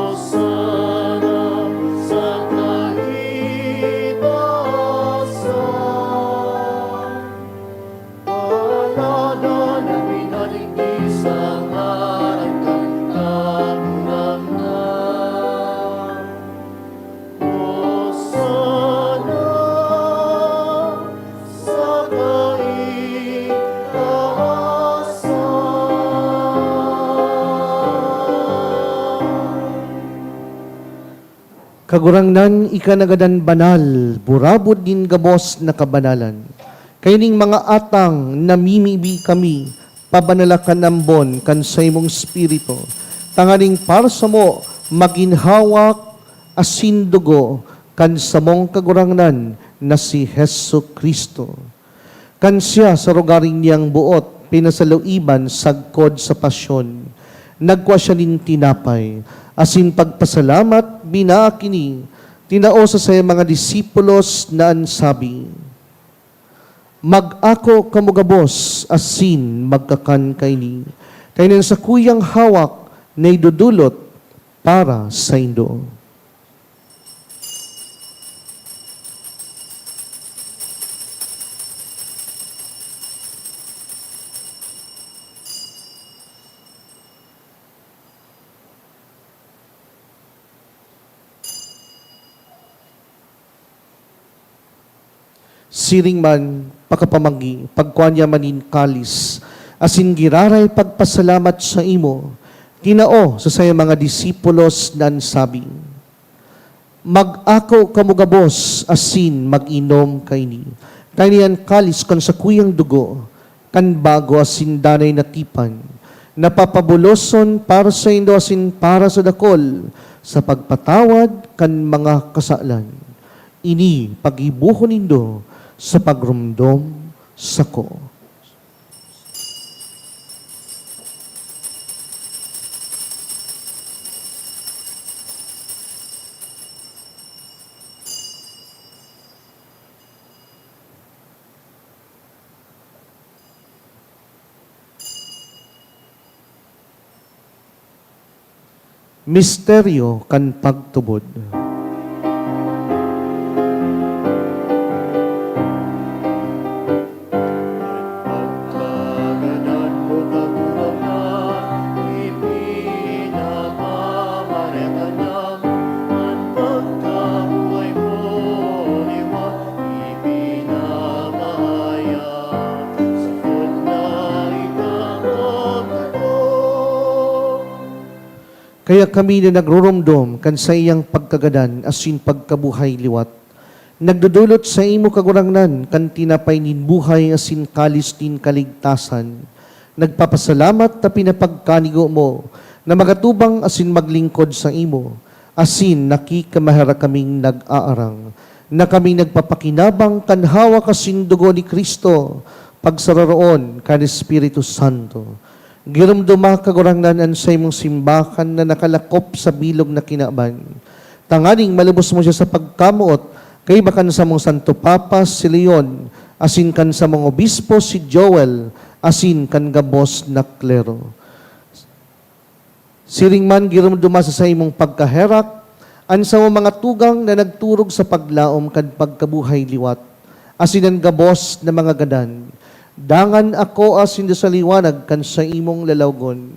Hosana sa kaitaasan. Kagurangnan, ika na gadan banal, burabod nin gabos na kabanalan. Kaining mga atang namimibi kami, pabanala kan ambon kan saimong Espiritu, tanganing para samo magin hawak asin dugo kan samong Kagurangnan na si Jesu-Cristo. Kan siya sa rogaring niyang boot pinasaluiban sagkod sa pasyon, nagkua siya nin tinapay, asin pagpasalamat, binaak ini, tinao sa saiyang mga disipulos na an sabi, "Mag-ako kamo gabos asin magkakan kaini, kaining sakuyang hawak na idodolot para saindo." Siring man, pakapamagi, pagkua niya man nin kalis, asin giraray pagpasalamat saimo, tinao sa saiyang mga disipulos na an sabi, "Mag-ako kamo gabos asin mag-inom kaini. Kaini an kalis kan sakuyang dugo, kan bago asin danay na tipan, na papabuloson para saindo asin para sa dakul sa pagpatawad kan mga kasalan. Ini paggibohon nindo sa pagromdom sako." Misteryo kan pagtubod. Kaya kami na nagruromdom kan saiyang pagkagadan asin pagkabuhay liwat, nagdodolot saimo, Kagurangnan, kan tinapay nin buhay asin kalis nin kaligtasan. Nagpapasalamat ta pinapagkanigo mo na magatubang asin maglingkod saimo, asin nakikamaherak kaming nag-aarang na kami nagpapakinabang kan hawak asin dugo ni Cristo, pagsaroroon kan Espiritu Santo. Giromdoma, Kagurangnan, an saimong simbahan na nakalakop sa bilog na kinaban, tanganing malubos mo siya sa pagkamoot, kaiba kan samong Santo Papa, si Leon, asin kan samong Obispo, si Joel, asin kan gabos na klero. Siring man, giromdoma sa saimong pagkaherak an samong mga tugang na nagturog sa paglaom kan pagkabuhay liwat, asin an gabos na mga gadan. Dangan akoa sinda sa liwanag kan saimong lalawgon.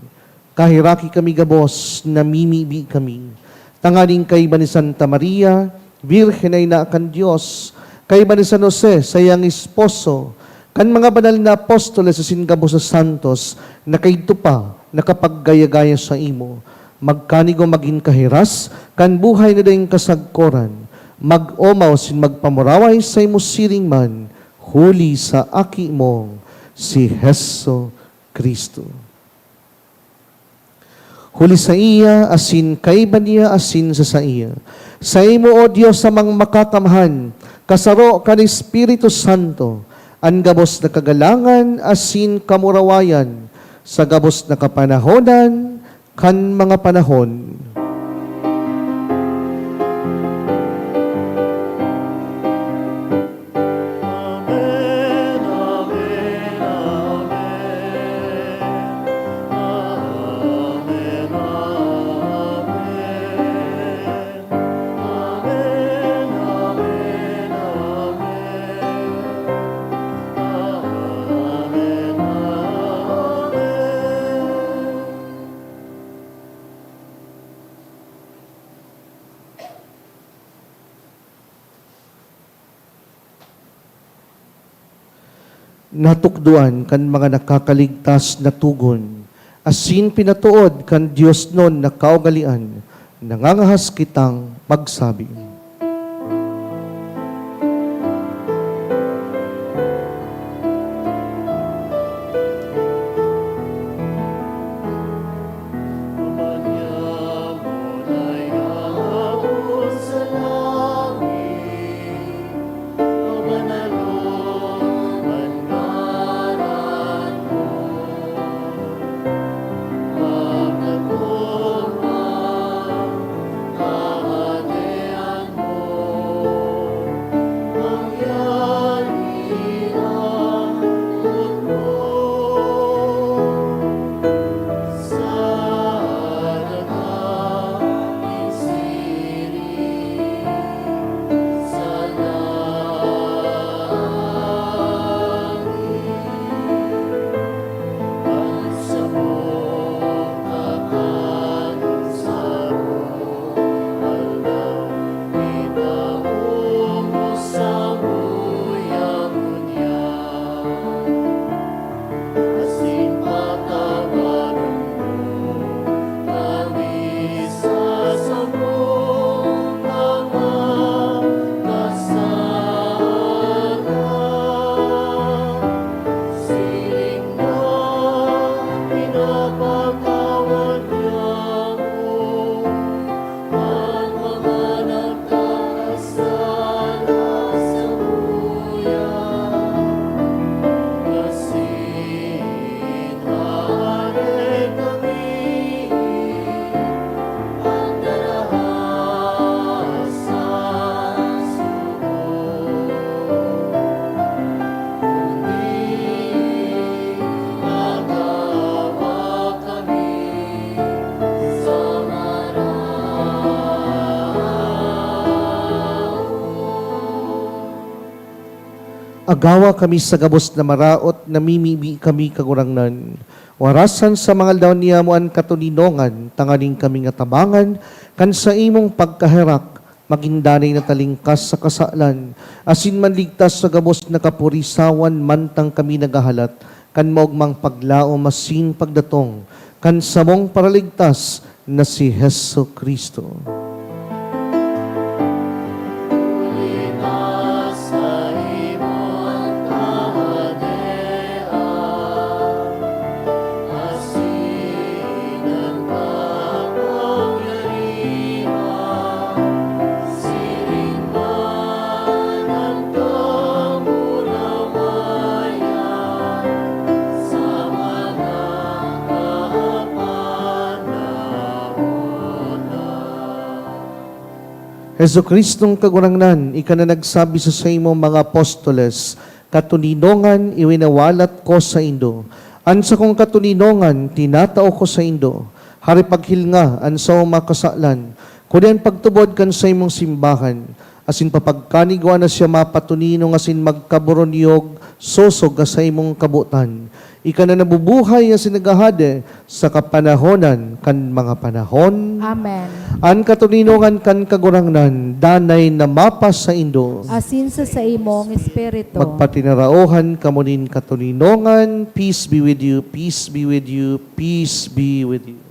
Kaheraki kami gabos, namimibi kami, tanganing kaiba ni Santa Maria, Birhen na ina kan Dios, kaiba ni San Jose, saiyang esposo, kan mga banal na apostoles asin gabos na santos na kaidto pa nakapaggaya-gaya saimo, magkanigo magin kahiras kan buhay na daing kasagkoran, mag-omaw asin magpamuraway saimo siring man, huli sa Aki mong si Jesu-Cristo. Huli saiya, asin kaiba niya, asin sa saiya, saimo, O Dios, Amang Makakamhan, kasaro kan Espiritu Santo, an gabos na kagalangan asin kamurawayan, sa gabos na kapanahonan kan mga panahon. Natukdoan kan mga nakakaligtas na togon, asin pinatood kan diosnon na kaugalean, nangangahas kitang magsabi. Agawa kami sa gabos na maraot, namimibi kami, Kagurangnan. Warasan sa mga aldaw niyamo an katoninongan, tanganing kami nga tabangan kan saimong pagkaherak, magin danay na talingkas sa kasalan, asin manligtas sa gabos na kapurisawan mantang kami naghahalat kan maogmang paglaom asin pagdatong kan samong Paraligtas na si Jesu-Cristo. Jesu-Cristong Kagurangnan, ika na nagsabi sa saimong mga apostoles, "Katoninongan iwinawalat ko saindo. An sakong katoninongan tinatao ko saindo. Haripaghilnga an saong mga kasalan, kundi an pagtubod kan saimong simbahan, asin papagkanigwa na siya mapatoninong asin magkaboronyog sosog ka saimong kabotan. Ika na nabubuhay asin naghahade sa kapanahonan kan mga panahon." Amen. An katoninongan kan Kagurangnan danay na mapasaindo. Asin sa saimong espiritu. Magpatinaraohan kamo nin katoninongan. Peace be with you, peace be with you, peace be with you.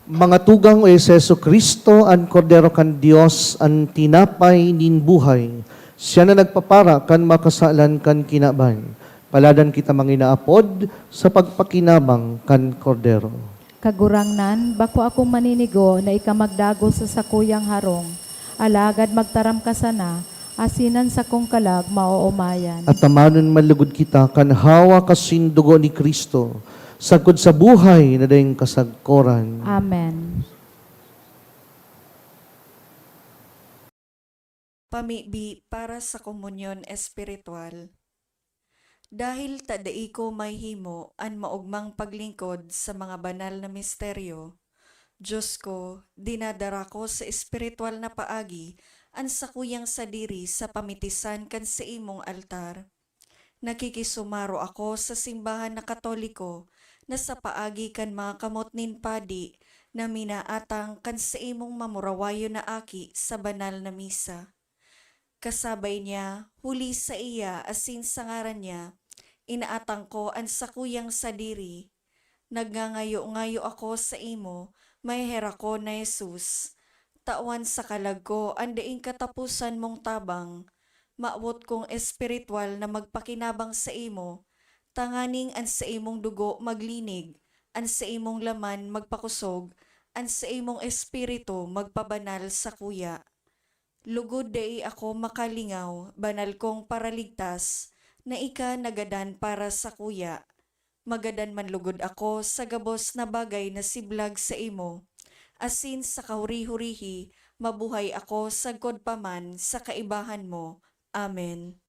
Mga tugang, o Jesu-Cristo, an Kordero kan Dios, an tinapay nin buhay. Siya na nagpapara kan mga kasalan kan kinaban. Paladan kita, mga inaapod, sa pagpakinabang kan Kordero. Kagurangnan, bako akong maninigo na ika magdagos sa sakuyang harong, alagad magtaram ka sana, asin an sakong kalag maoomayan. At tamanon man lugod kita kan hawak asin dugo ni Cristo, sagkod sa buhay na daing kasagkoran. Amen. Pamibi para sa komunyon espiritual. Dahil ta dai ko mahimo an maogmang paglingkod sa mga banal na misteryo, Dios ko, dinadara ko sa espiritual na paagi an sakuyang sadiri sa pamitisan kan saimong altar. Nakikisumaro ako sa simbahan na Katoliko na sa paagi kan mga kamot nin padi na minaatang kan saimong mamurawayon na aki sa banal na misa. Kasabay niya, huli saiya asin sa ngaran niya, inaatang ko an sakuyang sadiri. Nagngangayo-ngayo ako saimo, maheherakon na Jesus. Tawan sa kalag ko an daing kataposan mong tabang. Mawot kong espiritual na magpakinabang saimo, tanganing an saimong dugo maglinig, an saimong laman magpakosog, an saimong espiritu magpabanal sakuya. Lugod dai ako makalingaw, banal kong Paraligtas, na ika nagadan para sakuya. Magadan man lugod ako sa gabos na bagay na siblag saimo, asin sa kahuri-hurihi mabuhay ako sagkod pa man sa kaibahan mo. Amen.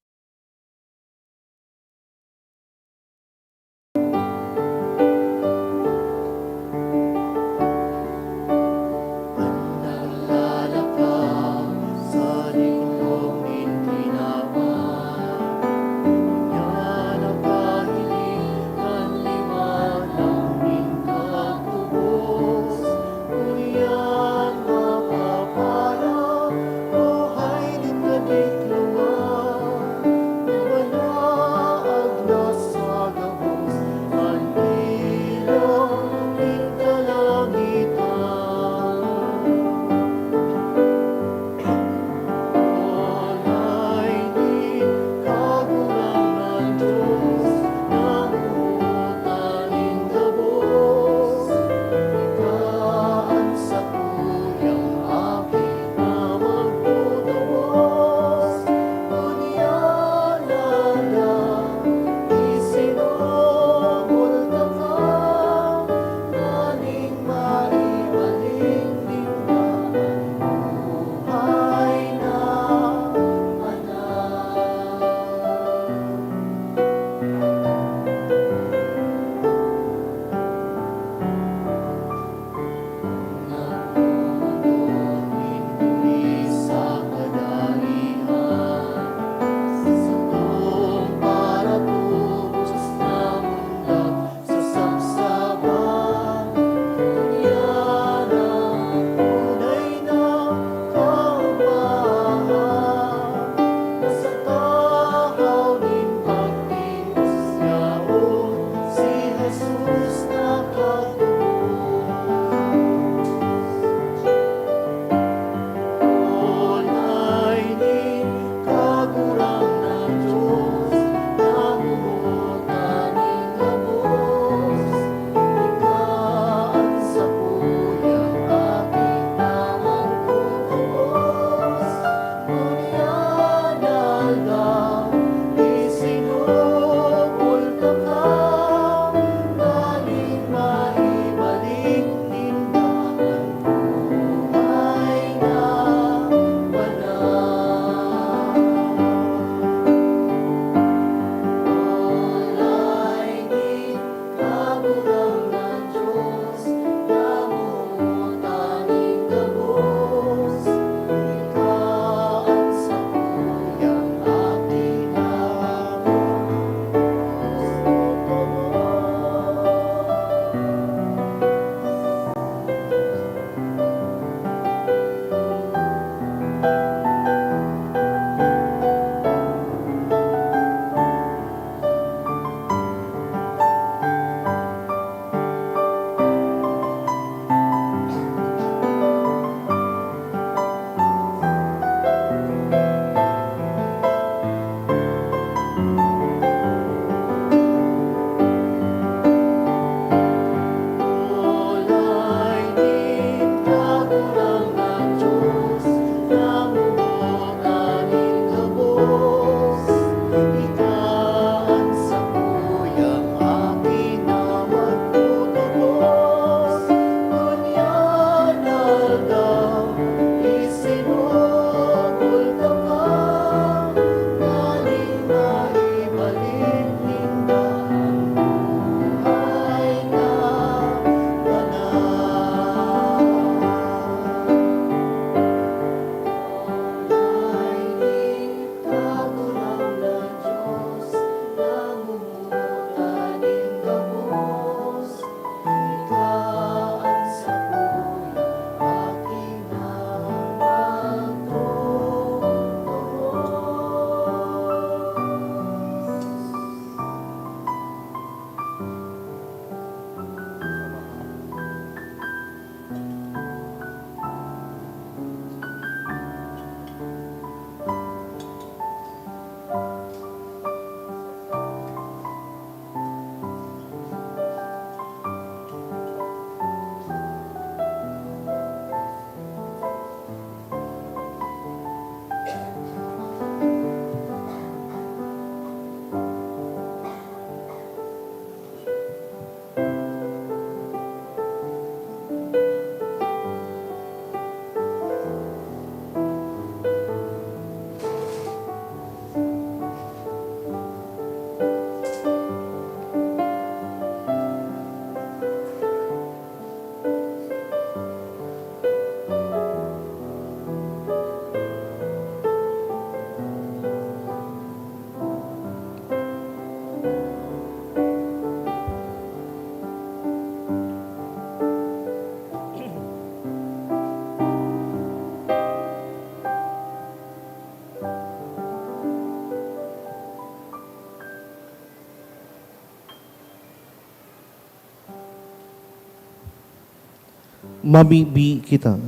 Mamibi kita.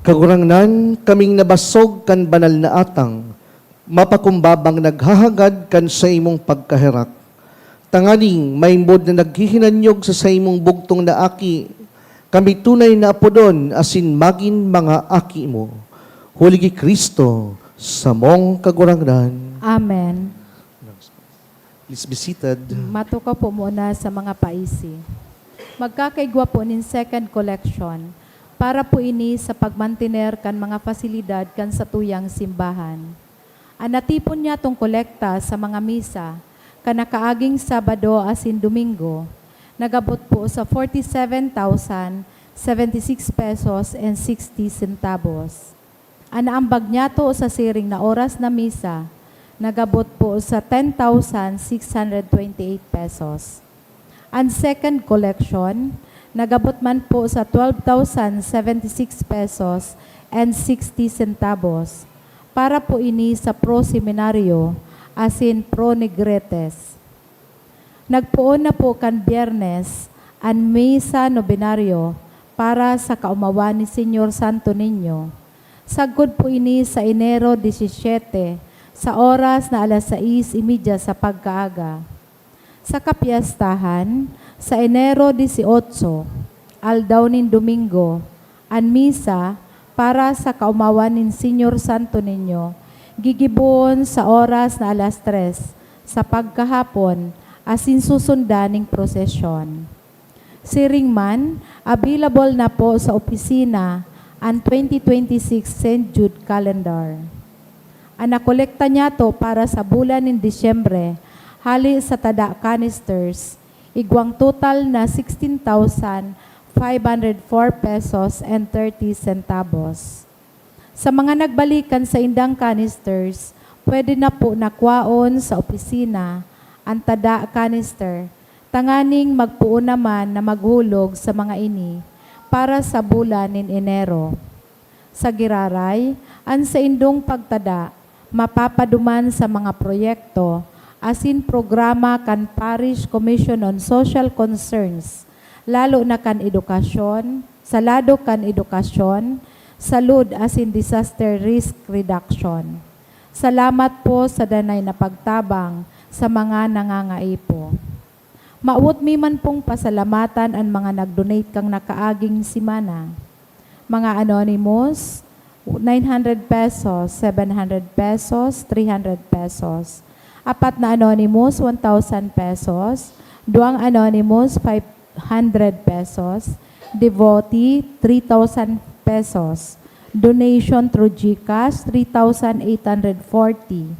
Kagurangnan, kaming nabasog kan banal na atang, mapakumbabang naghahagad kan saimong pagkaherak, tanganing maimbod na naghihinanyog sa saimong bugtong na Aki, kami tunay na apodon asin magin mga aki mo. Huli ki Cristo, samong Kagurangnan. Amen. Please be seated. Matukaw po muna sa mga paisi. Magkakaigwa po nin second collection para po ini sa pagmantener kan mga pasilidad kan satuyang simbahan. An natipon nyatong kolekta sa mga misa kan nakaaging Sabado asin Domingo nagabot po sa forty seven thousand seventy six pesos and sixty centavos. An naambag nyato sa siring na oras na misa nagabot po sa ten thousand six hundred twenty eight pesos. An second collection nagabot man po sa twelve thousand seventy six pesos and sixty centavos. Para po ini sa pro seminaryo asin pro negretes. Nagpoon na po kan Biyernes an misa nobenaryo para sa kaomawan ni Señor Santo Niño. Sagkod po ini sa Enero disisiete, sa oras na alas sais y media sa pagkaaga. Sa kapyestahan, sa Enero dieciocho, aldaw nin Domingo, an misa para sa kaomawan nin Señor Santo Niño gigibohon sa oras na alas tres sa pagkahapon asin susundan nin prosesyon. Siring man, available na po sa opisina an twenty twenty-six Saint Jude Calendar. An nakolekta nyato para sa bulan nin Disyembre, hale sa tada canisters, igwang total na sixteen thousand five hundred four pesos and thirty centavos. Sa mga nagbalik kan saindang canisters, pwede na po na kwaon sa opisina an tada canister, tanganing magpoon naman na maghulog sa mga ini para sa bulan nin Enero. Sa giraray, an saindong pagtada mapapaduman sa mga proyekto asin programa kan Parish Commission on Social Concerns, lalo na kan edukasyon, sa lado kan edukasyon, salud asin disaster risk reduction. Salamat po sa danay na pagtabang sa mga nangangaipo. Mawot mi man pong pasalamatan an mga nag-donate kan nakaaging semana. Mga anonymous, nine hundred pesos, seven hundred pesos, three hundred pesos. Apat na anonymous, one thousand pesos. Duwang anonymous, five hundred pesos. Devotee, three thousand pesos. Donation through GCash, three thousand eight hundred forty.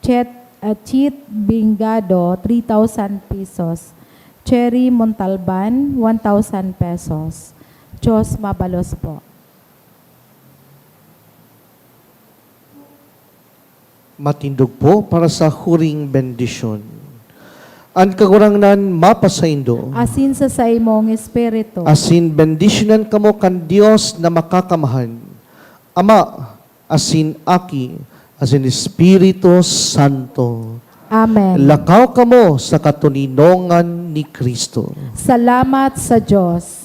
Chet, ah, Chit Bingado, three thousand pesos. Cherry Montalban, one thousand pesos. Diyos mabalos po. Matindog po para sa huring bendisyon. An Kagurangnan mapasaindo. Asin sa saimong espiritu. Asin bendisyonan kamo kan Dios na Makakamhan, Ama, asin Aki, asin Espiritu Santo. Amen. Lakaw kamo sa katoninongan ni Cristo. Salamat sa Dios.